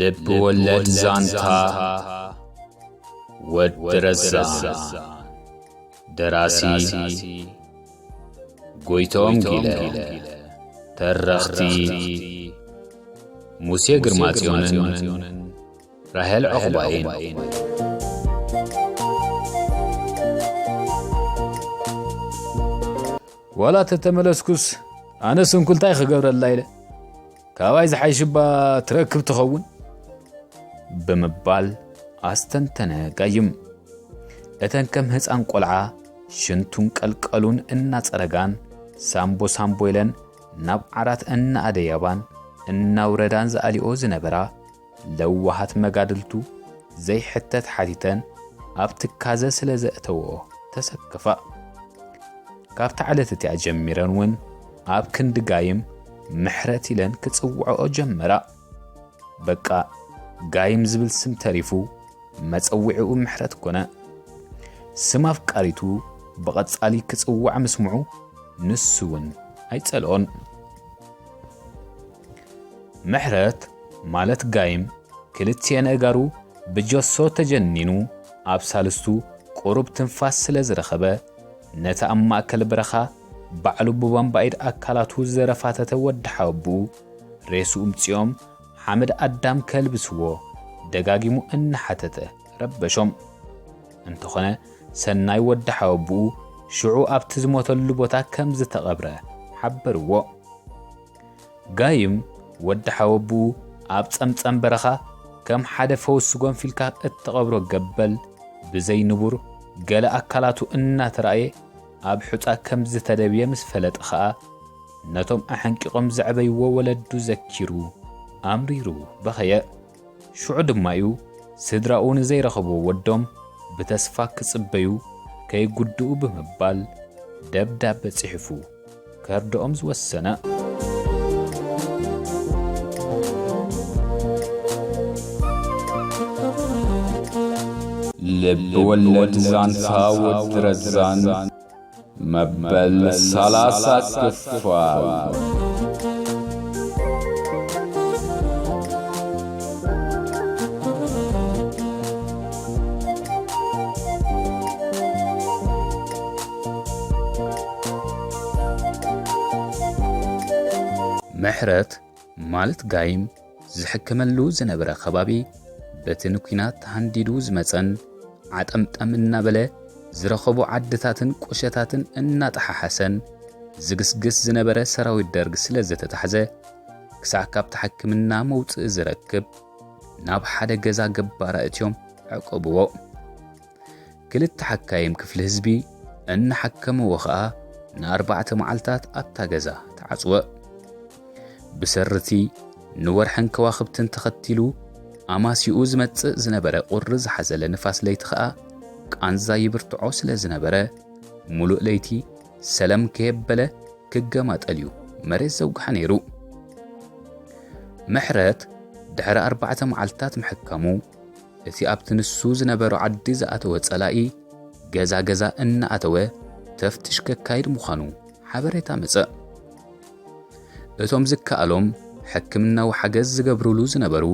ልብ ወለድ ዛንታ ወዲ ረዛን። ደራሲ ጎይቶም ጊለ። ተረኽቲ ሙሴ ግርማጽዮንን ራሄል ዕቑባይን። ዋላ ተተመለስኩስ ኣነ ስንኩልታይ ክገብረላ ኢለ፣ ካባይ ዝሓይሽባ ትረክብ ትኸውን ብምባል ኣስተንተነ ጋይም። እተን ከም ህፃን ቆልዓ ሽንቱን ቀልቀሉን እናፀረጋን ሳምቦ ሳምቦ ኢለን ናብ ዓራት እናኣደያባን እናውረዳን ዝኣልኦ ዝነበራ ለዋሃት መጋድልቱ ዘይሕተት ሓቲተን ኣብ ትካዘ ስለ ዘእተወኦ ተሰከፋ። ካብታ ዕለት እቲኣ ጀሚረን እውን ኣብ ክንዲ ጋይም ምሕረት ኢለን ክጽውዕኦ ጀመራ። በቃ ጋይም ዝብል ስም ተሪፉ መጸውዒኡ ምሕረት ኮነ። ስም ኣፍቃሪቱ ብቐጻሊ ክጽዋዕ ምስምዑ ንሱ እውን ኣይጸልኦን። ምሕረት ማለት ጋይም ክልቲኤን ኣእጋሩ ብጀሶ ተጀኒኑ ኣብ ሳልስቱ ቁሩብ ትንፋስ ስለ ዝረኸበ፣ ነቲ ኣብ ማእከል በረኻ ባዕሉ ብባምባኢድ ኣካላቱ ዘረፋተተ ወዲ ሓወብኡ ሬስኡ ምጺኦም ሓመድ ኣዳም ከልብስዎ ደጋጊሙ እናሓተተ ረበሾም። እንተኾነ ሰናይ ወዲ ሓወብኡ ሽዑ ኣብቲ ዝሞተሉ ቦታ ከም ዝተቐብረ ሓበርዎ። ጋይም ወዲ ሓወብኡ ኣብ ጸምጸም በረኻ ከም ሓደ ፈውሲ ጎንፊልካ እትቐብሮ ገበል ብዘይ ንቡር ገለ ኣካላቱ እናተራእየ ኣብ ሑጻ ከም ዝተደብየ ምስ ፈለጠ ኸኣ ነቶም ኣሐንቂቖም ዘዕበይዎ ወለዱ ዘኪሩ ኣምሪሩ በኸየ። ሽዑ ድማ እዩ ስድራኡ ንዘይረኸብዎ ወዶም ብተስፋ ክጽበዩ ከይጉድኡ ብምባል ደብዳበ ጽሒፉ ከርድኦም ዝወሰነ። ልብ ወለድ ዛንታ ወዲ ረዛን መበል ሰላሳ ክፋል። ምሕረት ማለት ጋይም ዝሕከመሉ ዝነበረ ከባቢ በቲ ንኲናት ተሃንዲዱ ዝመጸን ዓጠምጠም እናበለ ዝረኸቦ ዓድታትን ቁሸታትን እናጠሓሓሰን ዝግስግስ ዝነበረ ሰራዊት ደርግ ስለ ዝተታሕዘ፣ ክሳዕ ካብቲ ሕክምና መውጽኢ ዝረክብ ናብ ሓደ ገዛ ገባር ኣእትዮም ዕቆብዎ። ክልተ ሓካይም ክፍሊ ህዝቢ እናሓከምዎ ኸኣ ንኣርባዕተ መዓልታት ኣብታ ገዛ ተዓጽወ። ብሰርቲ ንወርሕን ከዋኽብትን ተኸቲሉ ኣማሲኡ ዝመጽእ ዝነበረ ቁሪ ዝሓዘለ ንፋስ ለይቲ ኸኣ ቃንዛ ይብርትዖ ስለ ዝነበረ፣ ሙሉእ ለይቲ ሰለም ከየበለ ክገማጠል እዩ መሬት ዘውግሓ ነይሩ። ምሕረት ድሕሪ ኣርባዕተ መዓልታት ምሕካሙ፣ እቲ ኣብቲ ንሱ ዝነበሮ ዓዲ ዝኣተወ ጸላኢ ገዛ ገዛ እናኣተወ ተፍትሽ ከካይድ ምዃኑ ሓበሬታ መጸ። እቶም ዝከኣሎም ሕክምናዊ ሓገዝ ዝገብሩሉ ዝነበሩ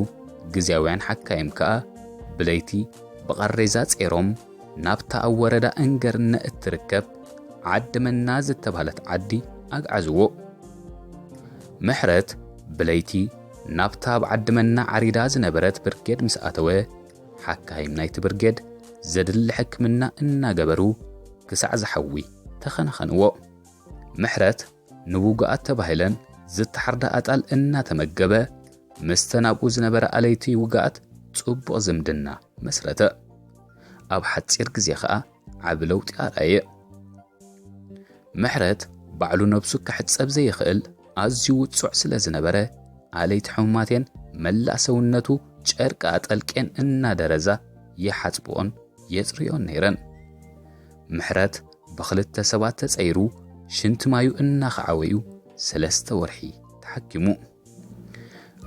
ግዝያውያን ሓካይም ከኣ ብለይቲ ብቓሬዛ ጼሮም ናብታ ኣብ ወረዳ እንገርነ እትርከብ ዓዲ መና ዝተባህለት ዓዲ ኣግዓዝዎ። ምሕረት ብለይቲ ናብታ ኣብ ዓዲ መና ዓሪዳ ዝነበረት ብርጌድ ምስ ኣተወ፣ ሓካይም ናይቲ ብርጌድ ዘድሊ ሕክምና እናገበሩ ክሳዕ ዝሓዊ ተኸናኸንዎ። ምሕረት ንውጉኣት ተባሂለን ዝተሓርዳ ኣጣል እናተመገበ፣ ምስተን ኣብኡ ዝነበራ ኣለይቲ ውጉኣት ጽቡቕ ዝምድና መስረተ። ኣብ ሓጺር ግዜ ኸኣ ዓቢ ለውጢ ኣርኣየ። ምሕረት ባዕሉ ነብሱ ክሕጸብ ዘይኽእል ኣዝዩ ውጹዕ ስለ ዝነበረ፣ ኣለይቲ ሕሙማቴን መላእ ሰውነቱ ጨርቂ ኣጠልቄን እናደረዛ ይሓጽብኦን የጽርዮን ነይረን። ምሕረት ብኽልተ ሰባት ተጸይሩ ሽንቲ ማዩ እናኸዓወ እዩ ሰለስተ ወርሒ ተሓኪሙ።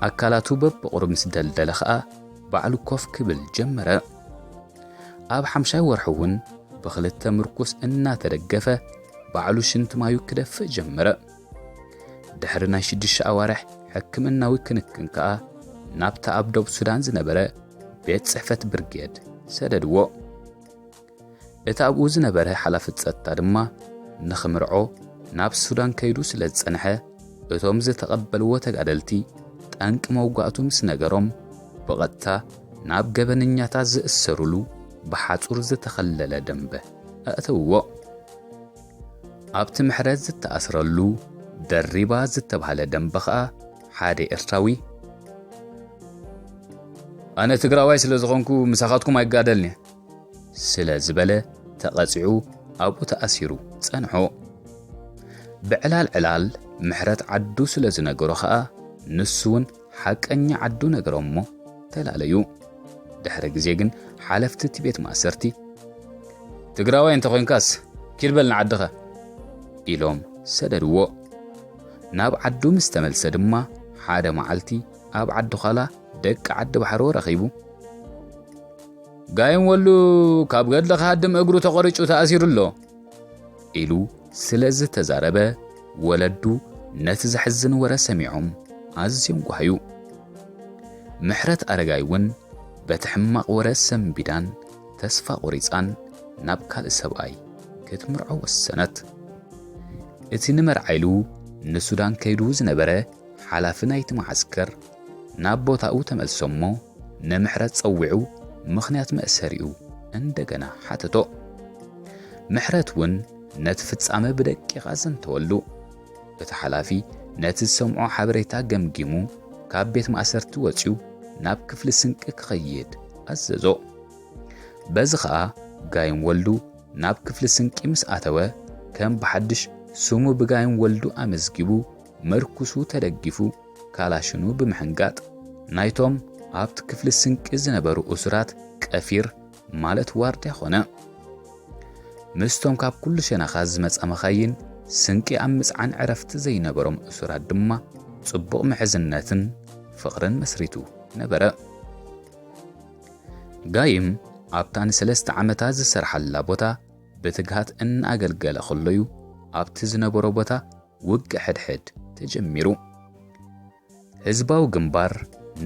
ኣካላቱ በብቑሩብ ምስ ደልደለ ኸኣ ባዕሉ ኮፍ ክብል ጀመረ። ኣብ ሓምሻይ ወርሑ እውን ብኽልተ ምርኩስ እናተደገፈ ባዕሉ ሽንቲ ማዩ ክደፍእ ጀመረ። ድሕሪ ናይ ሽዱሽተ ኣዋርሕ ሕክምናዊ ክንክን ከኣ ናብቲ ኣብ ዶብ ሱዳን ዝነበረ ቤት ጽሕፈት ብርጌድ ሰደድዎ። እቲ ኣብኡ ዝነበረ ሓላፊ ጸጥታ ድማ ንኽምርዖ ናብ ሱዳን ከይዱ ስለ ዝጸንሐ፣ እቶም ዝተቐበልዎ ተጋደልቲ ጠንቂ መውጋእቱ ምስ ነገሮም፣ ብቐጥታ ናብ ገበነኛታት ዝእሰሩሉ ብሓጹር ዝተኸለለ ደንበ ኣእተውዎ። ኣብቲ ምሕረት ዝተኣስረሉ ደሪባ ዝተባህለ ደንበ ኸኣ ሓደ ኤርትራዊ፣ "ኣነ ትግራዋይ ስለ ዝኾንኩ ምሳኻትኩም ኣይጋደልን'የ" ስለ ዝበለ ተቐጺዑ ኣብኡ ተኣሲሩ ጸንሖ። ብዕላል ዕላል ምሕረት ዓዱ ስለ ዝነገሮ ኸኣ ንሱ እውን ሓቀኛ ዓዱ ነገሮም እሞ ተላለዩ። ድሕሪ ግዜ ግን ሓለፍቲ እቲ ቤት ማእሰርቲ፣ "ትግራዋይ እንተኾይንካስ ኪድ በል ንዓድኻ" ኢሎም ሰደድዎ። ናብ ዓዱ ምስ ተመልሰ ድማ ሓደ መዓልቲ ኣብ ዓዲ ዃላ ደቂ ዓዲ ባሕሮ ረኺቡ፣ "ጋይም ወሉ ካብ ገድሊ ክሃድም እግሩ ተቖሪጩ ተኣሲሩ ኣሎ" ኢሉ ስለ ዝተዛረበ፣ ወለዱ ነቲ ዘሕዝን ወረ ሰሚዖም ኣዝዮም ጓህዩ። ምሕረት ኣረጋይ እውን በቲ ሕማቕ ወረ ሰንቢዳን ተስፋ ቆሪጻን ናብ ካልእ ሰብኣይ ክትምርዖ ወሰነት። እቲ ንመርዓ ኢሉ ንሱዳን ከይዱ ዝነበረ ሓላፊ ናይቲ መዓስከር ናብ ቦታኡ ተመልሶ እሞ ንምሕረት ጸዊዑ ምኽንያት መእሰሪኡ እንደገና ሓተቶ። ምሕረት እውን ነቲ ፍጻመ ብደቂቕ ኣዘንተወሉ። እቲ ሓላፊ ነቲ ዝሰምዖ ሓበሬታ ገምጊሙ ካብ ቤት ማእሰርቲ ወጺኡ ናብ ክፍሊ ስንቂ ክኸይድ ኣዘዞ። በዚ ኸኣ ጋይም ወልዱ ናብ ክፍሊ ስንቂ ምስ ኣተወ፣ ከም ብሓድሽ ስሙ ብጋይም ወልዱ ኣመዝጊቡ፣ ምርኩሱ ተደጊፉ፣ ካላሽኑ ብምሕንጋጥ፣ ናይቶም ኣብቲ ክፍሊ ስንቂ ዝነበሩ እሱራት ቀፊር፣ ማለት ዋርድያ ኾነ። ምስቶም ካብ ኩሉ ሸነኻት ዝመጻ መኻይን፣ ስንቂ ኣብ ምጽዓን ዕረፍቲ ዘይነበሮም እሱራት ድማ ጽቡቕ ምሕዝነትን ፍቕርን መስሪቱ ነበረ። ጋይም ኣብታ ንሰለስተ ዓመታት ዝሰርሓላ ቦታ ብትግሃት እናኣገልገለ ከሎ'ዩ ኣብቲ ዝነበሮ ቦታ ውግእ ሕድሕድ ተጀሚሩ። ህዝባዊ ግንባር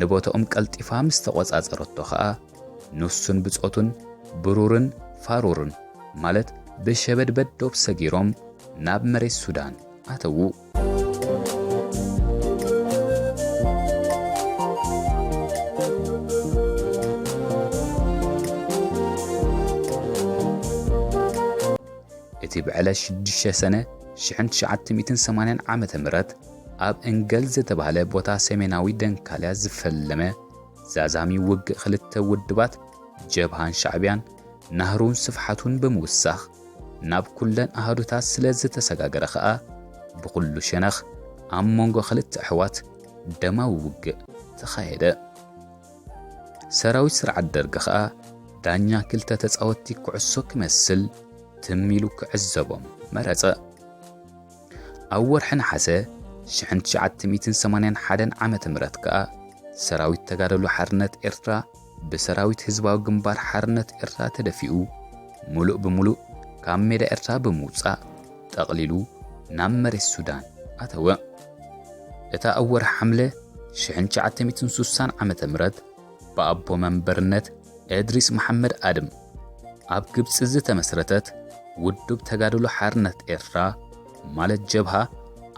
ንቦታኦም ቀልጢፋ ምስ ተቖጻጸረቶ ኸኣ፣ ንሱን ብጾቱን ብሩርን ፋሩርን፣ ማለት ብሸበድበድ ዶብ ሰጊሮም ናብ መሬት ሱዳን ኣተዉ። እቲ ብዕለት ሽዱሽተ ሰነ ሽሕን ትሽዓተ ሚእትን ሰማንያን ዓመተ ምህረት ኣብ እንገል ዝተባህለ ቦታ ሰሜናዊ ደንካልያ ዝፈለመ ዛዛሚ ውግእ ክልተ ውድባት ጀብሃን ሻዕብያን ናህሩን ስፍሓቱን ብምውሳኽ ናብ ኩለን ኣሃዱታት ስለ ዝተሰጋገረ ኸኣ ብኹሉ ሸነኽ ኣብ መንጎ ክልተ ኣሕዋት ደማዊ ውግእ ተኻየደ። ሰራዊት ስርዓት ደርግ ኸኣ ዳኛ ክልተ ተጻወትቲ ኩዕሶ ክመስል ትም ኢሉ ክዕዘቦም መረጸ። ኣብ ወርሒ ነሓሰ ሽሕን ትሽዓተ ሚእትን ሰማንያን ሓደን ዓመተ ምህረት ከኣ ሰራዊት ተጋደሎ ሓርነት ኤርትራ ብሰራዊት ህዝባዊ ግንባር ሓርነት ኤርትራ ተደፊኡ፣ ምሉእ ብምሉእ ካብ ሜዳ ኤርትራ ብምውጻእ፣ ጠቕሊሉ ናብ መሬት ሱዳን ኣተወ። እታ ኣብ ወርሒ ሓምለ ሽሕን ትሽዓተ ሚእትን ሱሳን ዓመተ ምህረት ብኣቦ መንበርነት እድሪስ መሓመድ ኣድም ኣብ ግብጺ ዝተመስረተት ውድብ ተጋድሎ ሓርነት ኤርትራ፣ ማለት ጀብሃ፣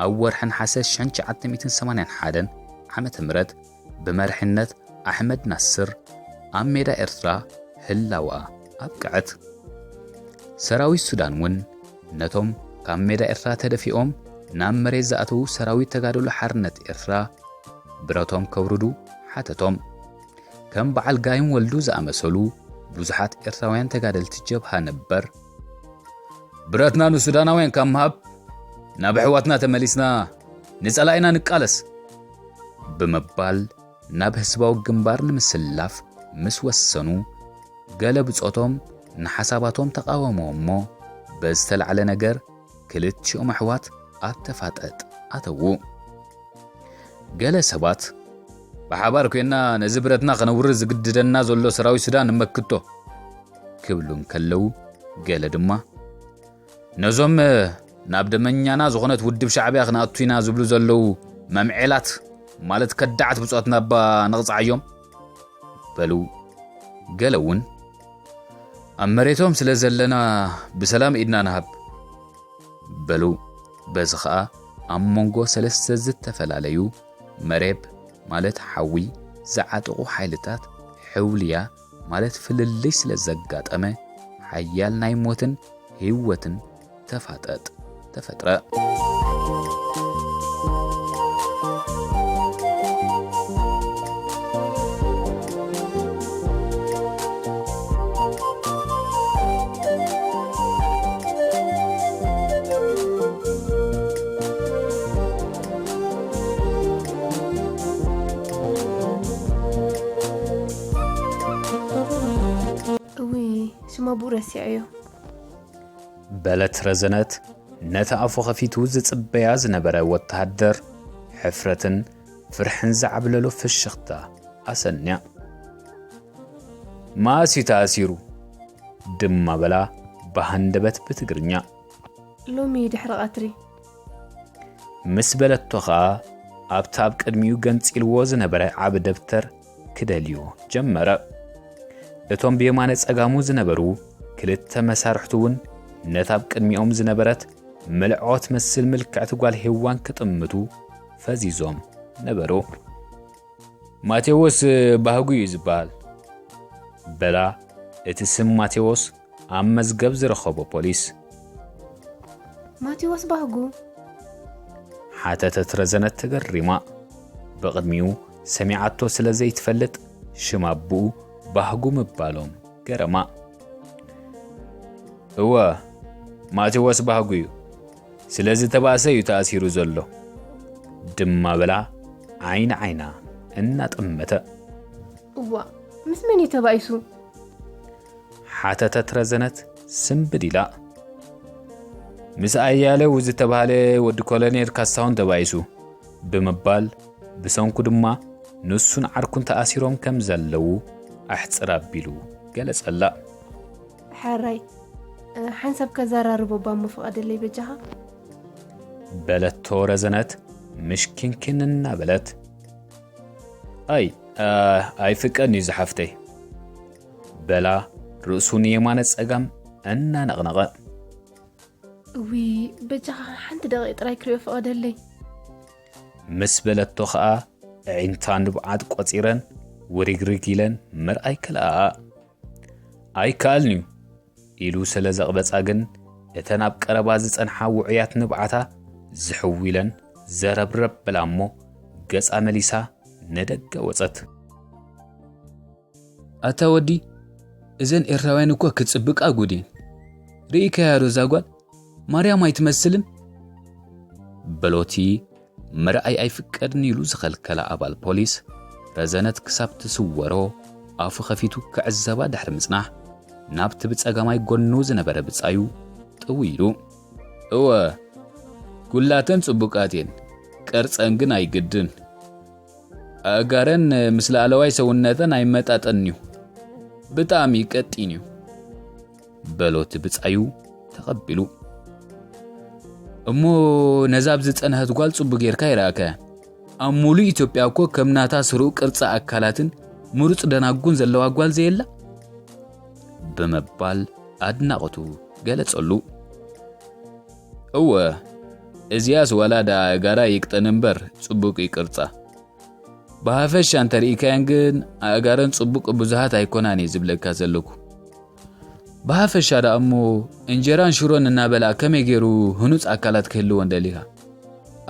ኣብ ወርሒ ነሓሰ ሽሕን ትሽዓተ ሚእትን ሰማንያን ሓደን ዓመተ ምህረት ብመርሒነት ኣሕመድ ናስር ኣብ ሜዳ ኤርትራ ህላወኣ ኣብቅዐት። ሰራዊት ሱዳን እውን ነቶም ካብ ሜዳ ኤርትራ ተደፊኦም ናብ መሬት ዝኣተዉ ሰራዊት ተጋድሎ ሓርነት ኤርትራ ብረቶም ከውርዱ ሓተቶም። ከም በዓል ጋይም ወልዱ ዝኣመሰሉ ብዙሓት ኤርትራውያን ተጋደልቲ ጀብሃ ነበር፣ "ብረትና ንሱዳናውያን ካብ ምሃብ ናብ ኣሕዋትና ተመሊስና ንጸላኢና ንቃለስ" ብምባል ናብ ህዝባዊ ግንባር ንምስላፍ ምስ ወሰኑ፣ ገለ ብጾቶም ንሓሳባቶም ተቓወምዎ እሞ፣ በዝተላዕለ ነገር ክልቲኦም ኣሕዋት ኣብ ተፋጠጥ ኣተዉ። ገለ ሰባት፣ "ብሓባር ኮይና ነዚ ብረትና ከነውርድ ዝግድደና ዘሎ ሰራዊት ሱዳን ንመክቶ" ክብሉ እንከለዉ፣ ገለ ድማ፣ "ነዞም ናብ ደመኛና ዝኾነት ውድብ ሻዕብያ ክንኣቱ ኢና ዝብሉ ዘለዉ መምዔላት ማለት ከዳዓት ብጾትና እባ ንቕጽዓዮም በሉ። ገለ እውን ኣብ መሬቶም ስለ ዘለና ብሰላም ኢድና ንሃብ በሉ። በዚ ኸኣ ኣብ መንጎ ሰለስተ ዝተፈላለዩ መሬብ ማለት ሓዊ ዝዓጠቑ ሓይልታት ሕውልያ ማለት ፍልልይ ስለ ዘጋጠመ ሓያል ናይ ሞትን ህይወትን ተፋጠጥ ተፈጥረ። እውይ፣ ሽማ ብኡ ረሲዐዮ። በለት ረዘነት ነቲ ኣፉ ኸፊቱ ዝጽበያ ዝነበረ ወተሃደር። ሕፍረትን ፍርሕን ዝዓብለሎ ፍሽኽታ ኣሰንያ። መኣስ እዩ ተኣሲሩ? ድማ በላ ብሃንደበት ብትግርኛ። ሎሚ ድሕሪ ቀትሪ። ምስ በለቶ ኸኣ ኣብቲ ኣብ ቅድሚኡ ገንጺልዎ ዝነበረ ዓቢ ደብተር ክደልዮ ጀመረ። እቶም ብየማነ ጸጋሙ ዝነበሩ ክልተ መሳርሕቱ እውን ነታ ኣብ ቅድሚኦም ዝነበረት ምልዖ ትመስል ምልክዕቲ ጓል ሄዋን ክጥምቱ ፈዚዞም ነበሩ። ማቴዎስ ባህጉ እዩ ዝበሃል በላ እቲ ስም ማቴዎስ ኣብ መዝገብ ዝረኸቦ ፖሊስ። ማቴዎስ ባህጉ? ሓተተት ረዘነት ተገሪማ። ብቕድሚኡ ሰሚዓቶ ስለ ዘይትፈልጥ ሽም ኣቦኡ ባህጉ ምባሎም ገረማ። እወ፣ ማቴዎስ ባህጉ እዩ። ስለ ዝተባእሰ እዩ ተኣሲሩ ዘሎ ድማ በላ ዓይኒ ዓይና እናጠመተ። እዋ፣ ምስ መን እዩ ተባኢሱ? ሓተተት ረዘነት ስምብድ ኢላ። ምስ ኣያሌው ዝተባህለ ወዲ ኮሎኔል ካሳሁን ተባኢሱ ብምባል ብሰንኩ ድማ ንሱን ዓርኩን ተኣሲሮም ከም ዘለዉ ኣሕጽር ኣቢሉ ገለጸላ። ሕራይ፣ ሓንሳብ ከዘራርቦ ባሞ ፍቐደለይ በጃኻ። በለቶ ረዘነት ምሽኪንኪን እናበለት። ኣይ፣ ኣይፍቀድን እዩ ዝሓፍተይ በላ ርእሱ ንየማነ ጸጋም እናነቕነቐ። እዊ፣ በጃኻ ሓንቲ ደቂቕ ጥራይ ክሪኦ ፍቐደለይ። ምስ በለቶ ኸኣ ኣዒንታ ንብዓት ቆጺረን ውሪግሪግ ኢለን ምርኣይ ከለኣኣ። ኣይከኣልን እዩ ኢሉ ስለ ዘቕበጻ ግን እተን ኣብ ቀረባ ዝጸንሓ ውዑያት ንብዓታ ዝሕው ኢለን ዘረብረብ በላ እሞ ገጻ መሊሳ ንደገ ወጸት። ኣታ ወዲ፣ እዘን ኤርትራውያን እኮ ክጽብቃ ጉድ እየን። ርኢካያ ዶ እዛ ጓል? ማርያም ኣይትመስልን? በሎቲ ምርኣይ ኣይፍቀድን ኢሉ ዝኸልከላ ኣባል ፖሊስ፣ ረዘነት ክሳብ ትስወሮ ኣፉ ኸፊቱ ክዕዘባ ድሕሪ ምጽናሕ፣ ናብቲ ብጸጋማይ ጎኑ ዝነበረ ብጻዩ ጥው ኢሉ። እወ፣ ኩላተን ጽቡቃት እየን፣ ቅርጸን ግን ኣይግድን። ኣእጋረን ምስ ላዕለዋይ ሰውነተን ኣይመጣጠንን'ዩ። ብጣዕሚ ቀጢን'ዩ። በሎቲ ብጻዩ ተቐቢሉ። እሞ ነዛ ኣብዚ ጸንሐት ጓል ጽቡቕ ጌርካ ይረኣካያ። ኣብ ሙሉእ ኢትዮጵያ እኮ ከም ናታ ስሩዕ ቅርጺ ኣካላትን ምሩጽ ደናጉን ዘለዋ ጓል ዘየላ? ብምባል ኣድናቖቱ ገለጸሉ። እወ፣ እዚኣስ ዋላ ደኣ ኣእጋራ ይቅጠን እምበር ጽቡቕ እዩ ቅርጻ። ብሃፈሻ እንተርኢካየን ግን ኣእጋረን ጽቡቕ ብዙሃት ኣይኮናን እየ ዝብለካ ዘለኩ። ብሃፈሻ ደኣ እሞ እንጀራን ሽሮን እናበልኣ ከመይ ገይሩ ህኑጽ ኣካላት ክህልወን ደሊኻ?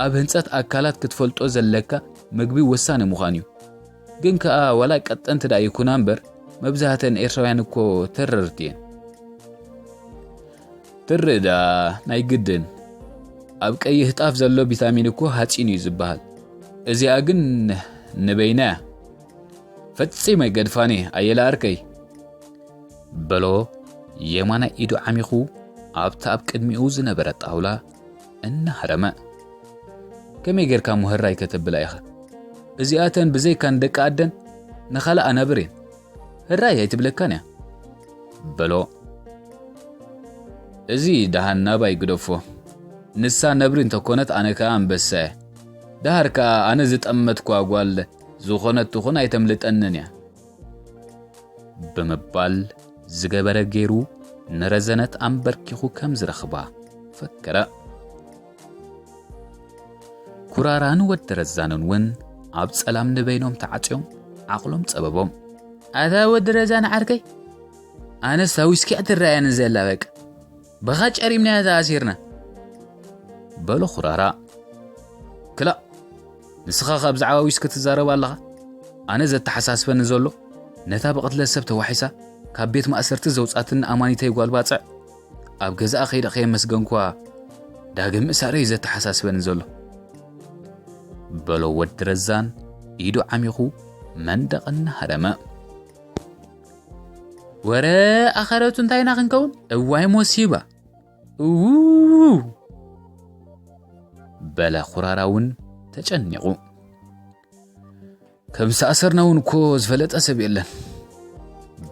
ኣብ ህንጸት ኣካላት ክትፈልጦ ዘለካ ምግቢ ወሳኒ ምዃን እዩ። ግን ከኣ ዋላ ቀጠንቲ ደኣ ይኩና እምበር መብዛህተን ኤርትራውያን እኮ ተረርቲ እየን። ትርእ ደኣ ናይ ግድን። ኣብ ቀይሕ ጣፍ ዘሎ ቪታሚን እኮ ሃጺን እዩ ዝበሃል። እዚኣ ግን ንበይና እያ። ፈጺመ ኣይገድፋን እየ፣ ኣየለ ዓርከይ። በሎ የማናይ ኢዱ ዓሚኹ ኣብታ ኣብ ቅድሚኡ ዝነበረ ጣውላ እናሃረመ። ከመይ ጌርካ እሞ ህራይ ከተብላ ኢኻ? እዚኣተን ብዘይካ ንደቂ ኣደን ንኻልእ ኣናብር እየን። ህራይ ኣይትብለካን እያ። በሎ። እዚ ደሃን ናባይ ግደፎ። ንሳ ነብሪ እንተኮነት ኣነ ከኣ ኣንበሳ እየ። ደሃር ከኣ ኣነ ዝጠመትኳ ጓል ዝኾነት ትኹን ኣይተምልጠንን እያ። ብምባል ዝገበረ ገይሩ ንረዘነት ኣንበርኪኹ ከም ዝረኽባ ፈከረ። ኩራራን ወዲ ረዛንን እውን ኣብ ጸላም ንበይኖም ተዓጽዮም ዓቕሎም ጸበቦም። ኣታ ወዲ ረዛን ዓርከይ፣ ኣነስ ዊስኪ ትረኣየኒ ዘላ በቃ። ብኻ ጨሪምናያ ተኣሲርና። በሎ ኩራራ። ክላእ፣ ንስኻ ካብ ብዛዕባ ዊስኪ ትዛረብ ኣለኻ? ኣነ ዘተሓሳስበኒ ዘሎ፣ ነታ ብቕትለት ሰብ ተዋሒሳ ካብ ቤት ማእሰርቲ ዘውጻትኒ ኣማኒተይ ጓል ባጽዕ ኣብ ገዛኣ ከይደ ከየመስገንኳ ዳግም ምእሳረይ እዩ ዘተሓሳስበኒ ዘሎ። በሎ ወዲ ረዛን ኢዱ ዓሚኹ መንደቕ እናሃረመ። ወረ ኣኸረቱ እንታይ ኢና ክንከውን? እዋይ ሞሲባ! እው! በለ ኩራራ እውን ተጨኒቑ። ከም ዝተኣሰርና እውን እኮ ዝፈለጠ ሰብ የለን።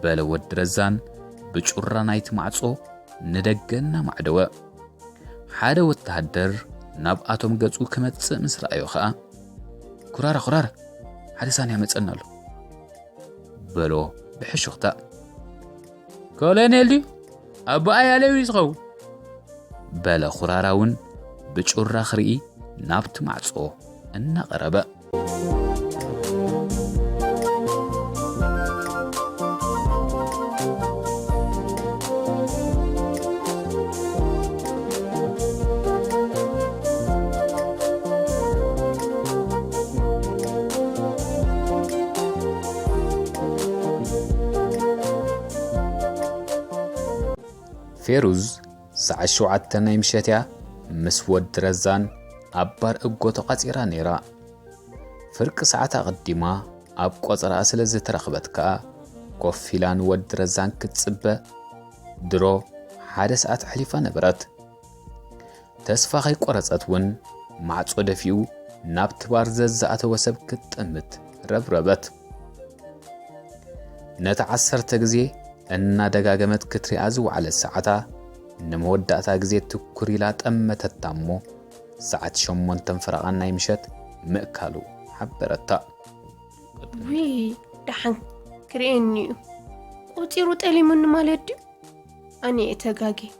በለ ወዲ ረዛን ብጩራ ናይቲ ማዕጾ ንደገ እናማዕደወ። ሓደ ወተሃደር ናብኣቶም ገጹ ክመጽእ ምስ ረኣዮ ኸኣ፣ "ኩራራ፣ ኩራራ፣ ሓደ ሳንያ መጸና ኣሎ" በሎ ብሕሹኽታ። "ኮሎኔል ድዩ? ኣቦ ኣያሌው እዩ ዝኸውን?" በለ ኩራራ እውን ብጩራ ክርኢ ናብቲ ማዕጾ እናቐረበ። ፌሩዝ ሰዓት ሸውዓተ ናይ ምሸት እያ ምስ ወዲ ረዛን ኣብ ባር እጎ ተቋጺራ ነይራ። ፍርቂ ሰዓት ኣቐዲማ ኣብ ቆጽራኣ ስለ ዝተረኽበት ከኣ ኮፍ ኢላ ንወዲ ረዛን ክትጽበ ድሮ ሓደ ሰዓት ኣሕሊፋ ነበረት። ተስፋ ከይቆረጸት እውን ማዕጾ ደፊኡ ናብቲ ባር ዘዝኣተወ ሰብ ክትጥምት ረብረበት። ነቲ ዓሰርተ ግዜ እናደጋገመት ክትሪኣ ዝወዓለት ሰዓታ ንመወዳእታ ግዜ ትኩር ኢላ ጠመተታ እሞ ሰዓት ሸሞንተን ፈረቓን ናይ ምሸት ምእካሉ ሓበረታ። ውይ፣ ደሓን ክርእየኒ እዩ። ቆጺሩ ጠሊሙኒ ማለት ድዩ? ኣነ እየ ተጋግየ።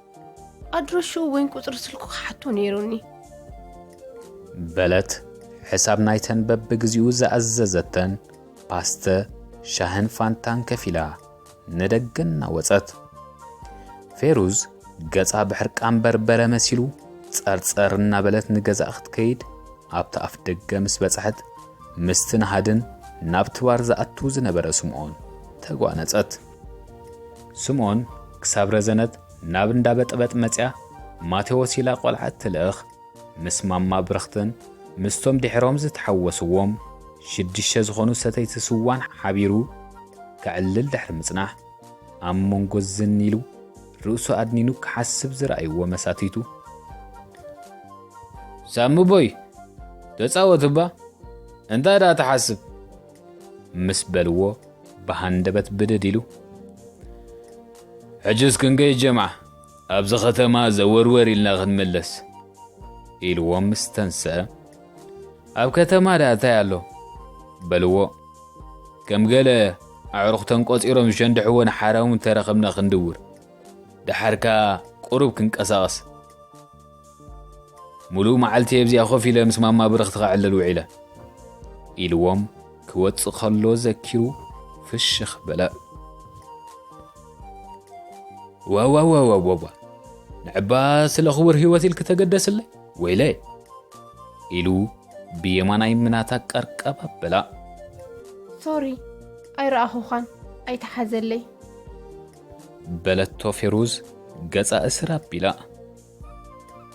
ኣድረሽኡ ወይን ቁጽሪ ስልኩ ክሓቶ ነይሩኒ። በለት ሕሳብ ናይተን በብግዚኡ ዝኣዘዘተን ፓስተ፣ ሻህን ፋንታን ከፊላ ንደገ እናወጸት። ፌሩዝ ገጻ ብሕርቃን በርበረ መሲሉ ጸርጸር እናበለት ንገዛእ ክትከይድ ኣብቲ ኣፍ ደገ ምስ በጽሐት ምስቲ ነሃድን ናብቲ ባር ዝኣቱ ዝነበረ ስምኦን ተጓነጸት። ስምኦን ክሳብ ረዘነት ናብ እንዳ በጥበጥ መጽያ ማቴዎስ ኢላ ቆልዓ እትልእኽ ምስ ማማ ብርኽትን ምስቶም ድሕሮም ዝተሓወስዎም ሽዱሽተ ዝኾኑ ሰተይቲ ስዋን ሓቢሩ ከዕልል ድሕሪ ምጽናሕ ኣብ መንጎ ዝን ኢሉ ርእሱ ኣድኒኑ ክሓስብ ዝረኣይዎ መሳትይቱ። ሳሙቦይ፣ ተጻወት እባ፣ እንታይ ደኣ ትሓስብ? ምስ በልዎ ብሃንደበት ብድድ ኢሉ። ሕጅስ ክንገይ ጀምዓ፣ ኣብዚ ከተማ ዘወርወር ኢልና ክንምለስ። ኢልዎም ምስ ተንስአ። ኣብ ከተማ ደኣ እንታይ ኣሎ? በልዎ። ከም ገለ ኣዕሩኽተን ቆጺሮም ዝሸንድሕዎ ንሓራውን ተረኸብና ክንድውር። ደሓርካ ቁሩብ ክንቀሳቐስ። ሙሉእ መዓልቲ ኣብዚኣ ኮፍ ኢለ ምስ ማማ ብርኽቲ ከዕልል ውዒለ። ኢልዎም ክወጽእ ከሎ ዘኪሩ ፍሽኽ በለ። ዋዋዋዋዋዋ፣ ንዕባ ስለ ክቡር ህይወት ኢልክ ተገደስለይ ወይለይ። ኢሉ ብየማናይ ምናታ ቀርቀብ ኣበላ። ሶሪ፣ ኣይረኣኹኻን፣ ኣይተሓዘለይ። በለቶ ፌሩዝ ገጻ እስር ኣቢላ።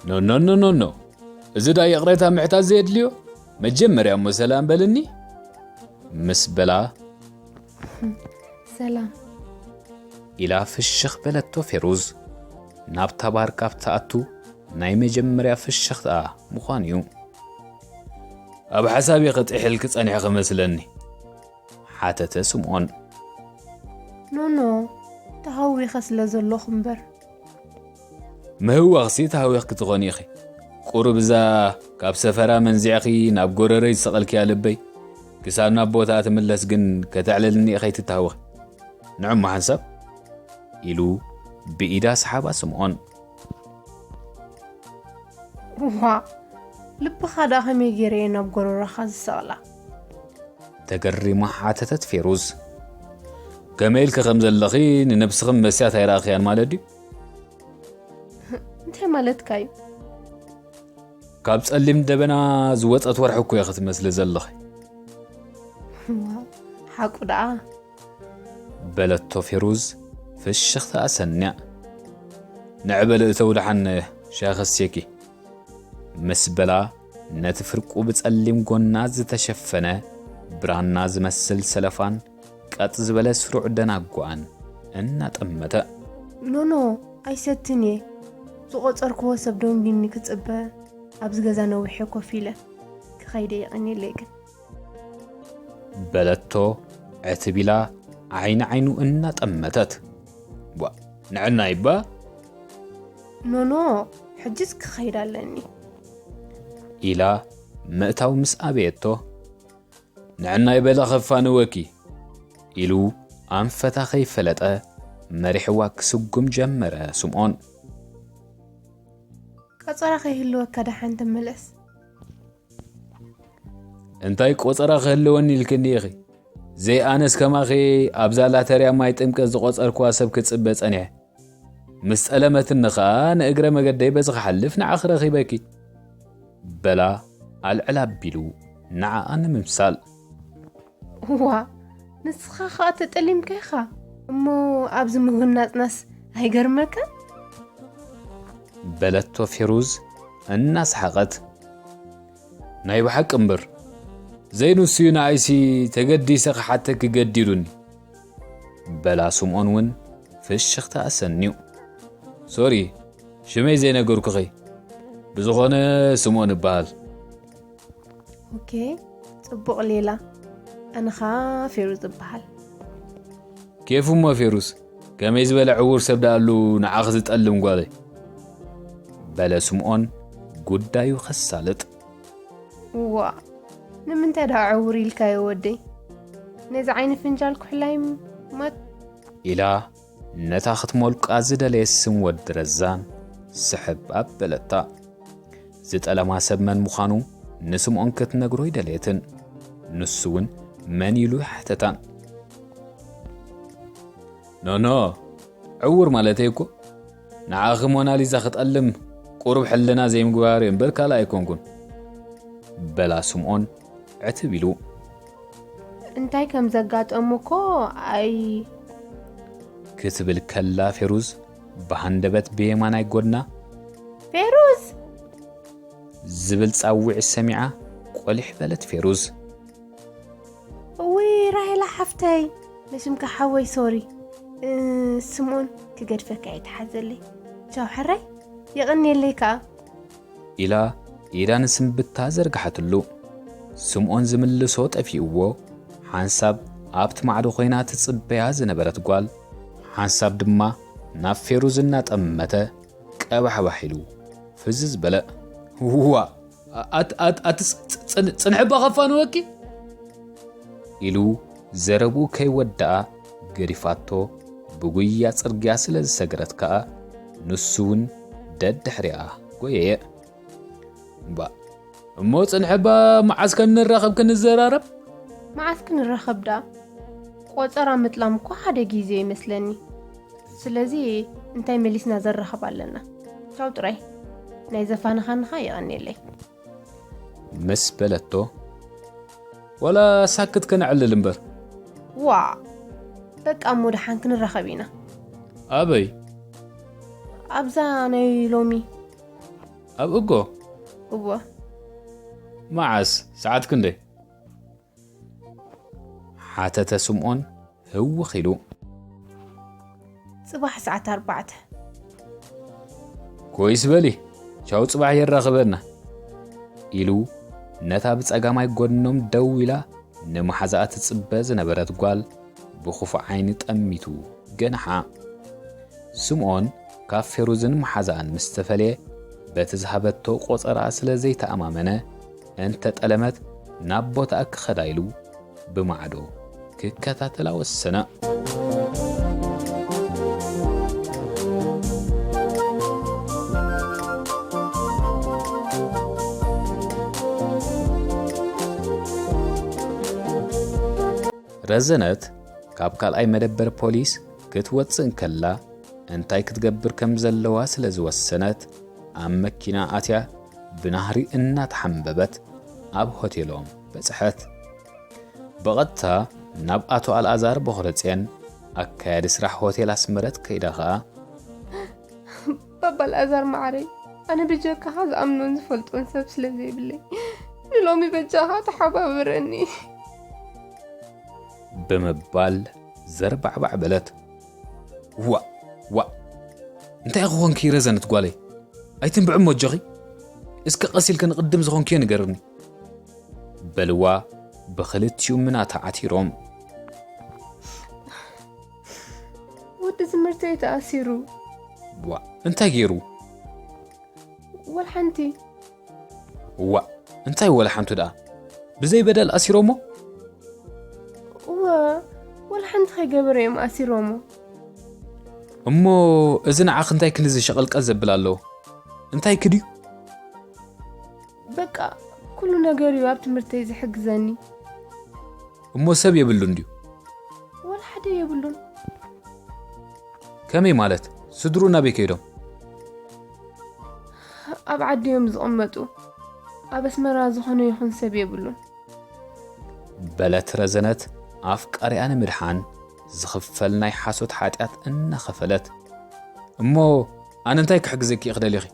ኖኖኖኖኖ፣ እዚ ዳ ይቕሬታ ምሕታት ዘየድልዮ? መጀመርያ እሞ ሰላም በልኒ። ምስ በላ ሰላም። ኢላ ፍሽኽ በለቶ ፌሩዝ። ናብታ ባር ካብ ትኣቱ ናይ መጀመርያ ፍሽኽታ ምዃኑ እዩ። ኣብ ሓሳብ ኢኺ ጥሒልኪ ጸኒሕኺ መስለኒ። ሓተተ ስምኦን። ኖኖ፣ ተሃዊኸ ስለ ዘለኹ እምበር። ምህዋኽሲ ተሃዊኽኪ ትኾኒ ኢኺ። ቁሩብ እዛ ካብ ሰፈራ መንዚዕኺ ናብ ጎረረይ ዝሰቐልክያ ልበይ፣ ክሳብ ናብ ቦታኣ ትምለስ ግን ከተዕልልኒ ኢኺ ኣይትተሃወኺ። ንዕሞ ሓንሳብ፣ ኢሉ ብኢዳ ሰሓባ ስምዖን። እዋ፣ ልብኻ ደኣ ከመይ ገይረ እየ ናብ ጎረሮኻ ዝሰቕላ? ተገሪማ ሓተተት ፌሩዝ። ከመይ ኢልኪ ከም ዘለኺ ንነብስኺ መስያት ኣይረኣኽያን ማለት ድዩ? እንታይ ማለትካ እዩ? ካብ ጸሊም ደበና ዝወጸት ወርሒ እኮ ኢኺ ትመስሊ ዘለኺ። እዋ፣ ሓቁ ደኣ። በለቶ ፌሩዝ ፍሽኽታ ኣሰንያ። ንዕ በሊ እተው ደሓን ሻሂ ከስየኪ። ምስ በላ ነቲ ፍርቁ ብጸሊም ጎና ዝተሸፈነ ብራና ዝመስል ሰለፋን ቀጥ ዝበለ ስሩዕ ደናጓኣን እናጠመተ። ኖኖ፣ ኣይሰትን እየ። ዝቖጸርክዎ ሰብ ደንጊኒ ክጽበ ኣብዚ ገዛ ነዊሐ ኮፍ ኢለ። ክኸይደ የቐንየለይ ግን። በለቶ ዕትብ ኢላ ዓይኒ ዓይኑ እናጠመተት። ቧ፣ ንዕናይ እባ። ኖኖ፣ ሕጅስ ክኸይድ ኣለኒ። ኢላ ምእታው ምስ ኣበየቶ፣ ንዕናይ በላ ከፋንወኪ፣ ኢሉ ኣንፈታ ከይፈለጠ መሪሕዋ ክስጉም ጀመረ ስምዖን። ቀጸራ ከይህልወካ ደሓን ተመለስ። እንታይ ቆጸራ ክህልወኒ ኢልክኒ ኢኺ? ዘይኣነስ ከማኺ ኣብዛ ላተርያ ማይ ጥምቀት ዝቆጸርክዋ ሰብ ክጽበ ጸኒሐ። ምስ ጠለመትኒ ኸኣ ንእግረ መገደይ በዚ ክሓልፍ ንዓኺ ረኺበኪ። በላ ኣልዕል ኣቢሉ ንዓኣ ንምምሳል። እዋ፣ ንስኻ ኸኣ ተጠሊምካ ኢኻ እሞ ኣብዚ ምህናጽናስ ኣይገርመካን? በለቶ ፌሩዝ እናሰሓቐት። ናይ ብሓቂ እምበር፣ ዘይንሱዩ ንዓይሲ ተገዲሰ ክሓተኪ ገዲዱኒ። በላ ስምዖን እውን ፍሽኽታ ኣሰንዩ። ሶሪ፣ ሽመይ ዘይነገርኩኺ። ብዝኾነ ስምዖን እበሃል። ኦኬ፣ ጽቡቕ ሌላ። ኣነ ኸኣ ፌሩዝ እበሃል። ኬፍ እሞ ፌሩዝ፣ ከመይ ዝበለ ዕዉር ሰብ ደኣሉ ንዓኺ ዝጠልም ጓለይ። በለ ስምዖን ጉዳዩ ከሳልጥ። እዋ፣ ንምንታይ ደኣ ዕውር ኢልካዮ ወደይ? ነዚ ዓይኒ ፍንጃል ኩሕላይ ማት ኢላ ነታ ክትሞልቃ ዝደለየት ስም ወዲ ረዛን ስሕብ ኣበለታ። ዝጠለማ ሰብ መን ምዃኑ ንስምዖን ክትነግሮ ኣይደለየትን። ንሱ እውን መን ኢሉ ኣይሓተታን። ኖኖ፣ ዕውር ማለተይ እኮ ንዓኺ ሞናሊዛ ክጠልም ቁሩብ ሕልና ዘይምግባር እምበር ካልእ ኣይኮንኩን። በላ ስምዖን ዕትብ ኢሉ። እንታይ ከም ዘጋጠሙ እኮ ኣይ ክትብል ከላ ፌሩዝ ብሃንደበት ብየማናይ ጎድና ፌሩዝ! ዝብል ጻውዒት ሰሚዓ ቆሊሕ በለት ፌሩዝ። እውይ ራሄላ ሓፍተይ፣ ንስምካ ሓወይ ሶሪ። እ፣ ስምኦን ክገድፈካ እየ ተሓዘለይ። ቻው ሕራይ፣ የቐንየለይ ከኣ። ኢላ ኢዳ ንስንብታ ዘርግሓትሉ። ስምኦን ዝምልሶ ጠፊእዎ፣ ሓንሳብ ኣብቲ ማዕዶ ኮይና ትጽበያ ዝነበረት ጓል፣ ሓንሳብ ድማ ናብ ፌሩዝ እናጠመተ ቀባሕባሕ ኢሉ ፍዝዝ በለ። ዋ፣ ኣት-፣ ኣት-፣ ኣት-፣ ጽ-፣ ጽ-፣ ጽንሕባ ከፋንወኪ? ኢሉ ዘረብኡ ከይወደኣ ገዲፋቶ ብጉያ ጽርግያ ስለ ዝሰገረት ከኣ ንሱ እውን ደድሕሪኣ ጎየየ። እባ እሞ ጽንሕባ መዓስ ከም ንራኸብ ክንዘራረብ? መዓስ ክንራኸብ ደኣ? ቆጸራ ምጥላም እኮ ሓደ ግዜ ይመስለኒ። ስለዚ እንታይ መሊስና ዘራኸብ ኣለና? ቻው ጥራይ። ናይ ዘፋንኻንኻ የቐንየለይ። ምስ በለቶ፣ ወላ ሳክት ከነዕልል እምበር። ዋ፣ በቃ እሞ ደሓን ክንራኸብ ኢና። ኣበይ? ኣብዛ ናይ ሎሚ። ኣብ እጎ? እወ። መዓስ? ሰዓት ክንደይ? ሓተተ ስምኦን ህውኽ ኢሉ። ጽባሕ ሰዓት ኣርባዕተ። ኮይስ በሊ፣ ቻው ጽባሕ የራኽበና፣ ኢሉ ነታ ብጸጋማይ ጎድኖም ደው ኢላ ንመሓዛኣ ትጽበ ዝነበረት ጓል ብኽፉእ ዓይኒ ጠሚቱ ገንሓ። ስምኦን ካብ ፌሩዝን መሓዛኣን ምስ ተፈልየ፣ በቲ ዝሃበቶ ቆጸራ ስለ ዘይተኣማመነ፣ እንተጠለመት ናብ ቦታኣ ክኸዳ ኢሉ ብማዕዶ ክከታተላ ወሰነ። ረዘነት ካብ ካልኣይ መደበር ፖሊስ ክትወጽእ እንከላ፣ እንታይ ክትገብር ከም ዘለዋ ስለ ዝወሰነት፣ ኣብ መኪና ኣትያ ብናህሪ እናተሓምበበት ኣብ ሆቴሎም በጽሐት። ብቐጥታ ናብ ኣቶ ኣልኣዛር ቦኽረጽዮን፣ ኣካያዲ ስራሕ ሆቴል ኣስመረት ከይዳ ኸኣ፣ ባባ ኣልኣዛር ማዓረይ፣ ኣነ ብጀካኻ ዝኣምኖን ዝፈልጦን ሰብ ስለ ዘይብለይ፣ ንሎሚ በጃኻ ተሓባብረኒ። ብምባል ዘርባዕባዕ በለት። ዋእ ዋእ፣ እንታይ ክኾንኪ ረዘነት ጓለይ? ኣይትንብዕሞ ኣጆኺ። እስከ ቀስ ኢልኪ ንቕድም ዝኾንክዮ ንገርኒ። በልዋ ብኽልቲኡ ምና ተዓቲሮም። ወዲ ትምህርተይ ተኣሲሩ። ዋእ፣ እንታይ ገይሩ? ወላ ሓንቲ። ዋእ፣ እንታይ ወላ ሓንቱ ደኣ? ብዘይ በደል ኣሲሮሞ? እወ፣ ወላ ሓንቲ ከይገበረ እዮም ኣሲሮሞ። እሞ እዚ ንዓኺ እንታይ ክንዚ ሸቐልቀል ዘብል ኣለዎ? እንታይ ክድዩ? በቃ፣ ኩሉ ነገር እዩ ኣብ ትምህርተይ ዝሕግዘኒ። እሞ ሰብ የብሉን ድዩ? ወላ ሓደ የብሉን። ከመይ ማለት? ስድሩ ናበይ ከይዶም? ኣብ ዓዲ እዮም ዝቕመጡ። ኣብ ኣስመራ ዝኾነ ይኹን ሰብ የብሉን። በለት ረዘነት ኣፍቃሪኣ ንምድሓን ዝኽፈል ናይ ሓሶት ሓጢኣት እናኸፈለት። እሞ ኣነ እንታይ ክሕግዘኪ ኢኺ ደሊኺ?